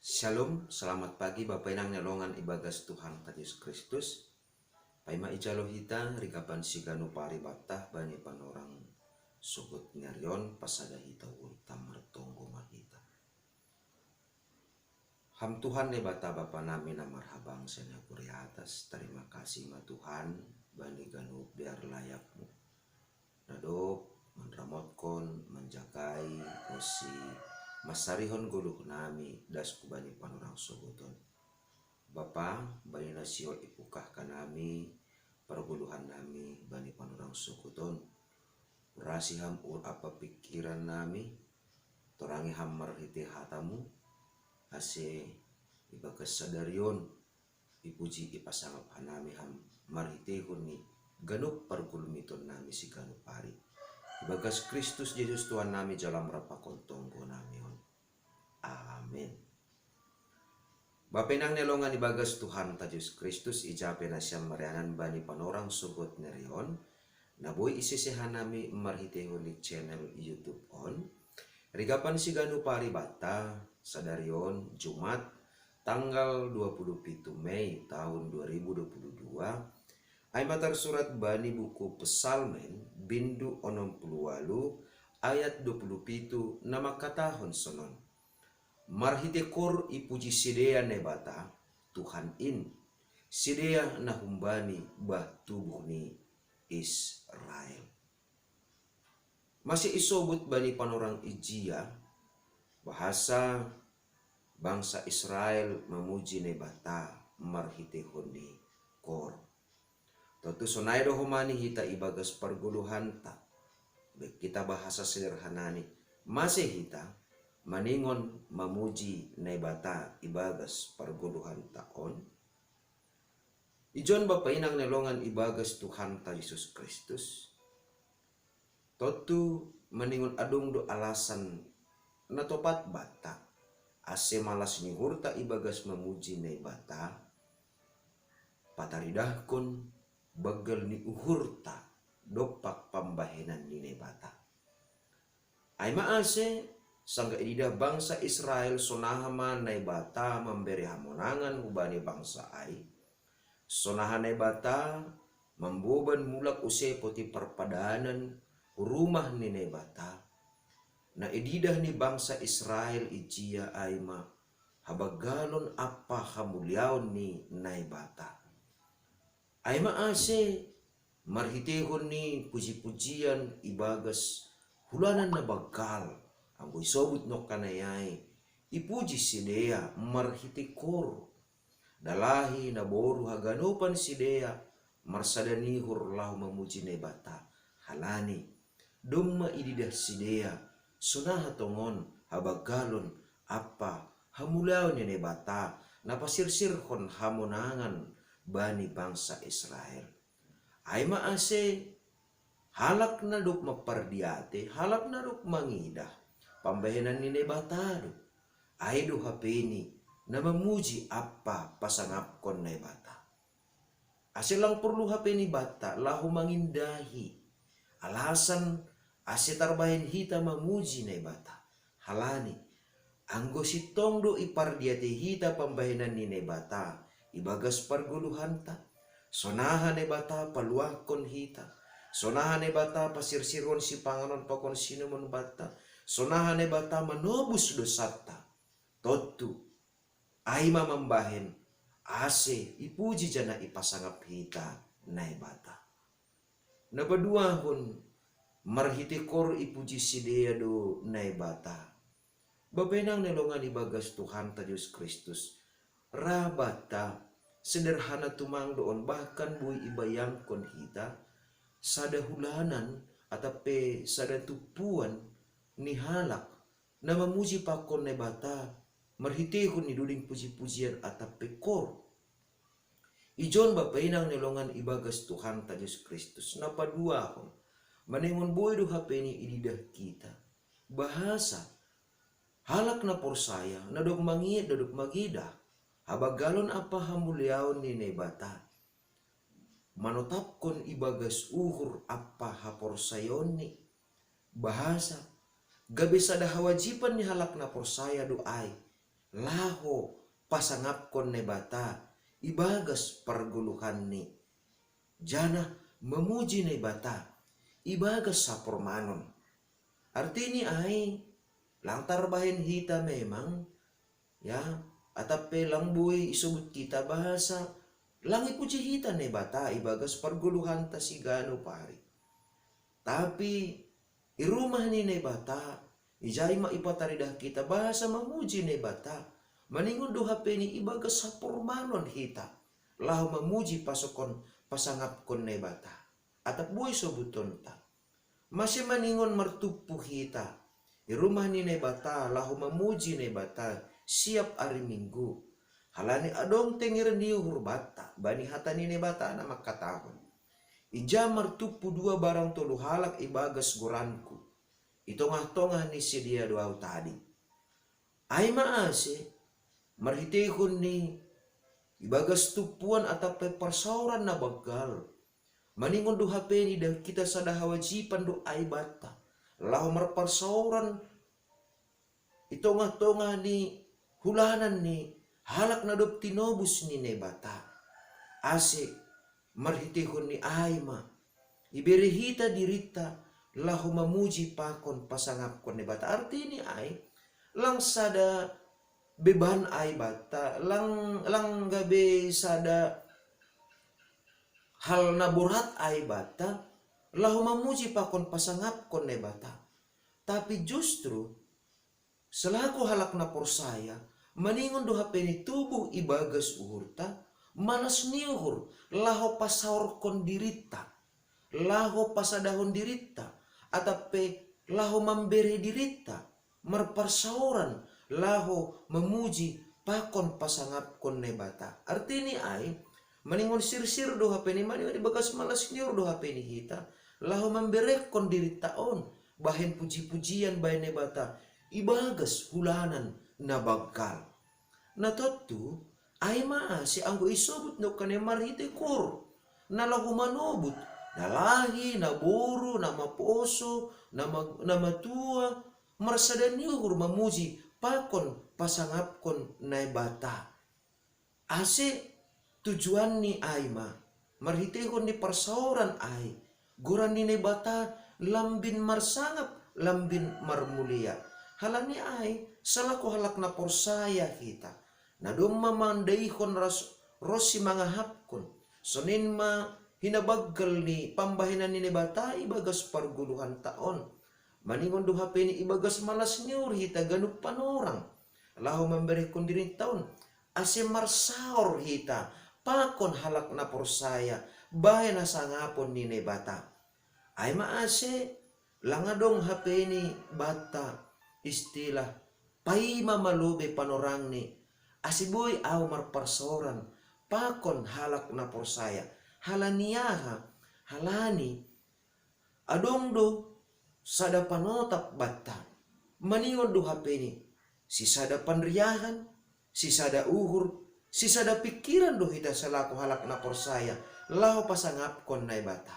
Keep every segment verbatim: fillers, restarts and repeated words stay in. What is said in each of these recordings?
Shalom, selamat pagi Bapa inang ni longan ibagas Tuhan ta Jesus Kristus. Paima ijalo hita rigapan siganu paribata bani panorang sogot nerion pasada hita urta martonggo ma hita. Ham Tuhan Debata Bapa nami na marhabang sene kuriatas, terima kasih ma Tuhan bani ganup biar layakmu. Nadop manramotkon, manjagai, osi masarihon goluh nami das ku bani panorang sogoton. Bapa, bani na sihol ipukah kanami pargoluhan nami bani panorang sogoton. Urasi ham ur apa pikiran nami, torangi ham marhite hatamu, ase ibagas sadarion ipuji ipasangap hanami ham marhitehon ni ganup pargulmiton nami siganu pari. Ibagas Kristus Jesus Tuhan nami jalam rapakon tonggo nami on. Amen. Bapenang nelongan ibagas Tuhan ta Jesus Kristus, ijape nasiam marianan bani panorang sogot nerion, na boi isese hanami marhitehon ni channel YouTube on. Rigapan siganu paribata sadarion Jumat tanggal dua puluh pitu Mei tahun dua ribu dua puluh dua, ai ma tarsurat bani buku Psalmen bindu onom puluh walu ayat dua puluh pitu na mangkatahon sonon. Marhite kor ipuji sidea Naibata, Tuhan in, sidea na humbani bah tubuh ni Israel. Masih isobut bani panorang ijia, bahasa bangsa Israel mamuji Naibata marhitehon ni kor. Tontu sonai do homani hita ibagas pargoluhanta. Baik kita bahasa sederhanani, masih hita maningon mamuji Naibata ibagas pargoluhanta on. Ijon Bapa inang nelongan ibagas Tuhanta Jesus Kristus. Tontu maningon adong do alasan na topat banta, ase malas ni uhurta ibagas mamuji Naibata, pataridahkon banggal ni uhurta dompak pambahenan ni Naibata. Ai ma ase, sanggah ididah bangsa Israel sonaha ma Naibata mambere hamonangan hubani bangsa ai, sonaha Naibata mamboban mulak use poti parpadanan hu rumah ni Naibata, na ididah ni bangsa Israel ijia ai ma habanggalon ampa hamuliaon ni Naibata. Ai ma ase marhitehon ni puji-pujian ibagas hulanan na banggal, anggo isobut nongkanai ai, ipuji sidea marhite kor. Dalahi naboru haganupan sidea marsada ni uhur laho mamuji Naibata, halani domma ididah sidea sonaha tongon habanggalon ampa hamuliaon ni Naibata na pasirsirhon hamonangan bani bangsa Israel. Ai ma ase halak na dob mampardiate, halak na dob mangidah pambahenan ni Naibata do. Ai do hapeni na mamuji ampa pasangapkon Naibata. Ase lang porlu hapeni banta laho mangindahi alasan ase tarbahen hita mamuji Naibata. Halani anggo sintong do ipardiate hita pambahenan ni Naibata ibagas pargoluhanta, sonaha Naibata paluahkon hita, sonaha Naibata pasirsirhon sipanganon pakon sinumon banta, sonaha Naibata manobus dosanta. Tontu ai ma mambahen ase ipuji janah ipasangap hita Naibata. Na paduahon, marhite kor ipuji sidea do Naibata. Bapa inang nelongan ibagas Tuhanta Jesus Kristus, ra banta sederhana tumang do on, bahkan boi ibayangkon hita sada hulanan atap pe sada tumpuan ni halak na mamuji pakon Naibata marhitehon ni doding puji-pujian atap pe kor. Ijon Bapa inang nelongan ibagas Tuhanta Jesus Kristus, na paduahon, maningon boi do hapeni ididah hita bahasa halak na porsaya na dob mangidah, na dob mangidah habanggalon ampa hamuliaon ni Naibata, manotapkon ibagas uhur ampa haporsayaonni, bahasa gabe sada hawajiban ni halak na porsaya do ai laho pasangapkon Naibata ibagas pargoluhanni, janah mamuji Naibata ibagas sapormanon. Artini ai, lang tarbahen hita memang, ya, atap pe lang boi isobut hita bahasa lang ipuji hita Naibata ibagas pargoluhanta siganup ari. Tapi i rumah ni Naibata, ijai ma ipataridah hita bahasa mamuji Naibata, maningon do hape ni ibagas sapormanon hita laho mamuji, pasokon, pasangapkon Naibata. Atap boi sobutonta. Mase maningon martumpu hita i rumah ni Naibata laho mamuji Naibata siap ari Minggu? Halani adong tenger ni uhur banta bani hata ni Naibata na mangkatahon, ija martumpu dua barang tolu halak ibagas goranku, i tongah-tongah ni sidea do ahu tading. Ai ma ase, marhiteihon ni ibagas tumpuan atap pe parsaoran na banggal, maningon do hape ni idah hita sada hawajiban do ai banta laho marparsaoran i tongah-tongah ni hulanan ni halak na dob tinobus ni Naibata. Ase marhiteihon ni ai ma ibere hita dirinta laho mamuji pakon pasangapkon Naibata. Artini ai, lang sada beban ai banta, lang, lang gabe sada hal na borat ai banta laho mamuji pakon pasangapkon Naibata. Tapi justru selaku halak na porsaya, maningon do hape ni tubuh ibagas uhurta, malas ni uhur laho pasaorkon dirinta, laho pasadahon dirinta, atap pe laho mambere dirinta marparsaoran laho mamuji pakon pasangapkon Naibata. Artini ai, maningon sirsir do hape ni, maningon ibagas malas ni uhur do hape ni hita laho mamberehon dirinta on bahen puji-pujian bahen Naibata ibagas hulanan na banggal. Na tontu, ai ma ase anggo isobut nongkan i marhitei uhur na laho manobut, na lahi, na boru, na maposo, na ma-, na matua, marsada ni uhur mamuji pakon pasangapkon Naibata. Ase tujuanni ai ma, marhiteihon ni parsaoran ai, goran ni Naibata lambin marsangap, lambin marmulia. Halani ai, selaku halak na porsaya hita, na domma mandaihon ras-, ronsi mangahapkon, sonin ma hinabanggal ni pambahenan ni Naibata ibagas pargoluhanta on. Maningon do hape ni ibagas malas ni uhur hita ganup panorang laho mamberehon dirinta on, ase marsaor hita pakon halak na porsaya bahen hasangapon ni Naibata. Ai ma ase, lang adong hape ni banta istilah paima ma lobei panorangni, ase boi ahu marparsaoran pakon halak na porsaya. Halani aha? Halani adong do sada panotap banta, maningon do hape ni sisada panriahan, sisada uhur, sisada pingkiran do hita selaku halak na porsaya laho pasangapkon Naibata.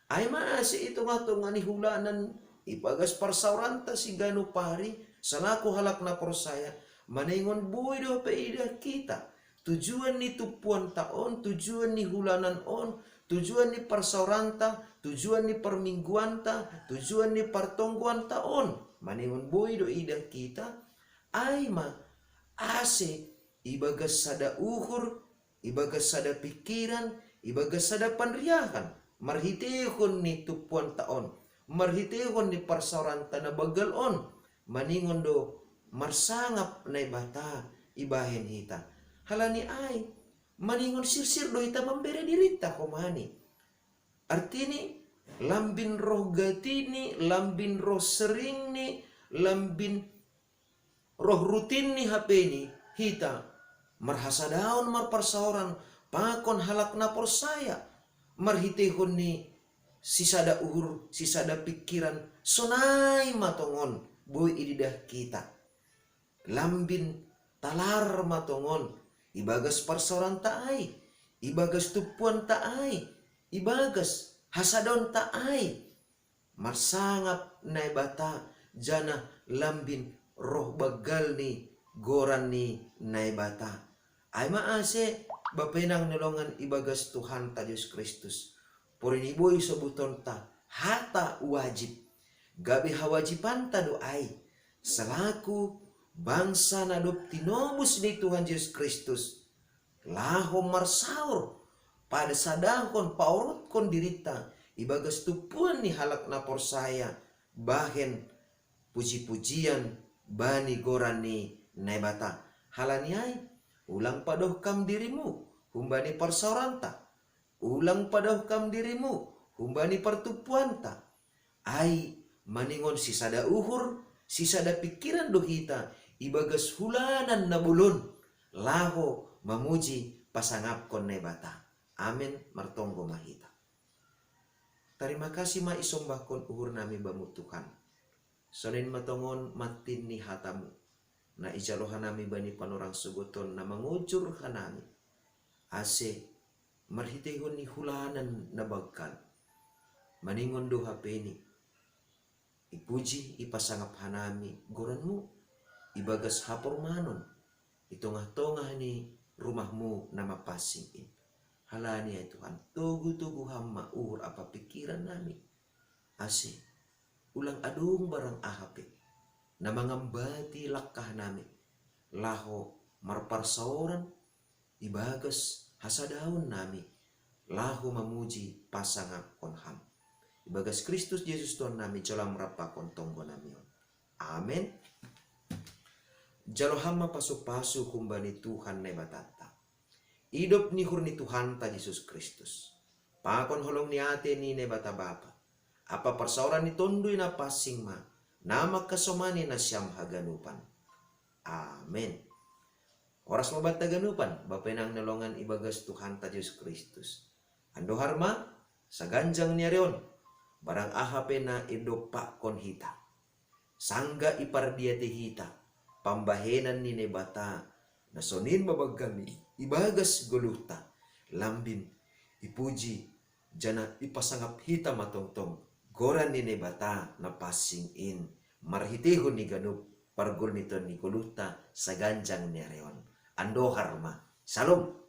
Ai ma ase i tongah-tongah ni hulanan ibagas parsaoranta siganup ari selaku halak na porsaya, maningon boi do hape idah hita tujuan ni tumpuanta on, tujuan ni hulanan on, tujuan ni parsaoranta, tujuan ni parmingguanta, tujuan ni partonggoanta on. Maningon boi do idah hita, ai ma ase ibagas sada uhur, ibagas sada pingkiran, ibagas sada panriahan, marhiteihon ni tumpuanta on, marhiteihon ni parsaoranta na banggal on, maningon do marsangap Naibata ibahen hita. Halani ai, maningon sirsir do hita mambere dirinta homani. Artini, lambin roh gatini, lambin roh seringni, lambin roh rutinni hape ni hita marhasadaon marparsaoran pakon halak na porsaya, marhiteihon ni sisada uhur, sisada pingkiran, sonai ma tongon boi ididah hita. Lambin talar ma tongon ibagas parsaoranta ai, ibagas tumpuanta ai, ibagas hasadaonta ai. Marsangap Naibata, janah lambin roh banggalni goran ni Naibata. Ai ma ase bapenang nolongan ibagas Tuhanta Jesus Kristus. Porini boi sobutonta hata wajib. Gabe hawajibanta do ai selaku bangsa na dob tinobus ni Tuhan Jesus Kristus, laho marsaor, pada sadahon paorutkon dirinta ibagas tumpuan ni halak na porsaya, bahen puji-pujian bani goran ni Naibata. Halani ai, ulang padohkam dirimu humbani parsaoranta, ulang padohkam dirimu humbani partumpuanta. Ai maningon sisada uhur, sisada pikiran do hita ibagas hulanan na bolon, laho mamuji pasangapkon Naibata. Amen. Martonggo ma hita. Tarima kasih ma isombahkon uhur nami bamu Tuhan. Sonin matongon matin ni hatamu na ijalo hanami bani panorang sogoton na mangojur hanami, ase marhiteihon ni hulanan na banggal, maningon do hapeni ipuji ipasangap hanami goranmu ibagas hapormanon i tongah-tongah ni rumahmu na mapansing in. Halani ai Tuhan, togu-togu Ham ma uhur ampa pikiran nami, ase ulang adong barang aha pe na mangambati langkah nami laho marparsaoran ibagas hasadaon nami laho mamuji pasangapkon Ham. Ibagas Kristus Jesus Tuhan nami, jalo Ham rap pakon tonggo nami on. Amen. Jalo Ham ma pasu-pasu humbani Tuhan Naibatanta, idop ni uhur ni Tuhanta Jesus Kristus, pakon holong ni ate ni Naibata Bapa, ampa parsaoran ni Tonduy Napansing ma na mangkasomani nasiam haganupan. Amen. Horas ma banta haganupan bapenang nolongan ibagas Tuhanta Jesus Kristus. Andohar ma, saganjang ni ari on, barang aha pe na idompakkon hita, sanggah ipardiatei hita pambahenan ni Naibata na sonin ma banggalni ibagas goluhta, lambin ipuji janah ipasangap hita ma tongtong goran ni Naibata Napansing in, marhiteihon ni ganup pargoluhon ni goluhta saganjang ni ari on. Andohar ma. Salom.